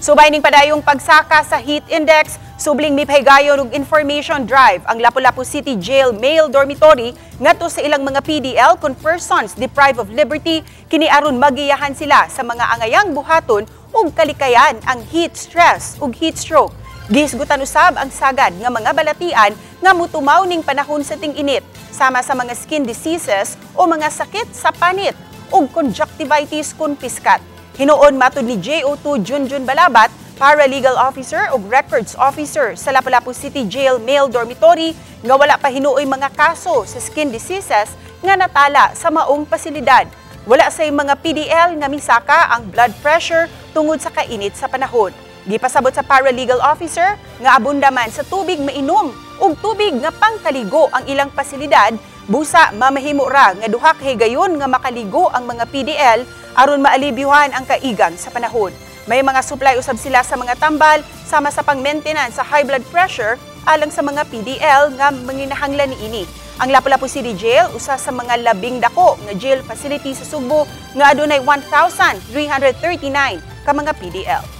Subay ning padayong pagsaka sa heat index, subling mipahigayon og information drive ang Lapu-Lapu City Jail Male Dormitory ngadto sa ilang mga PDL kon persons deprived of liberty, kini aron magiyahan sila sa mga angayang buhaton ug kalikayan ang heat stress ug heat stroke. Gihisgutan usab ang sagad nga mga balatian nga mutumaw ning panahon sa ting-init, sama sa mga skin diseases o mga sakit sa panit ug conjunctivitis kun piskat. Hinuon, matud ni JO2 Junjun Balabat, paralegal officer ug records officer sa Lapu-Lapu City Jail Male Dormitory, nga wala pa hinuoy mga kaso sa skin diseases nga natala sa maong pasilidad. Wala say mga PDL nga misaka ang blood pressure tungod sa kainit sa panahon. Gipasabot sa paralegal officer nga abunda man sa tubig mainom ug tubig nga pangkaligo ang ilang pasilidad, busa mamahimo ra nga duha ka higayon nga makaligo ang mga PDL aron maalibyuhan ang kaigang sa panahon. May mga supply usab sila sa mga tambal sama sa pang-maintenance sa high blood pressure alang sa mga PDL nga manginahanglan niini. Ang Lapu-Lapu City Jail usa sa mga labing dako nga jail facility sa Sugbo nga adunay 1,339 ka mga PDL.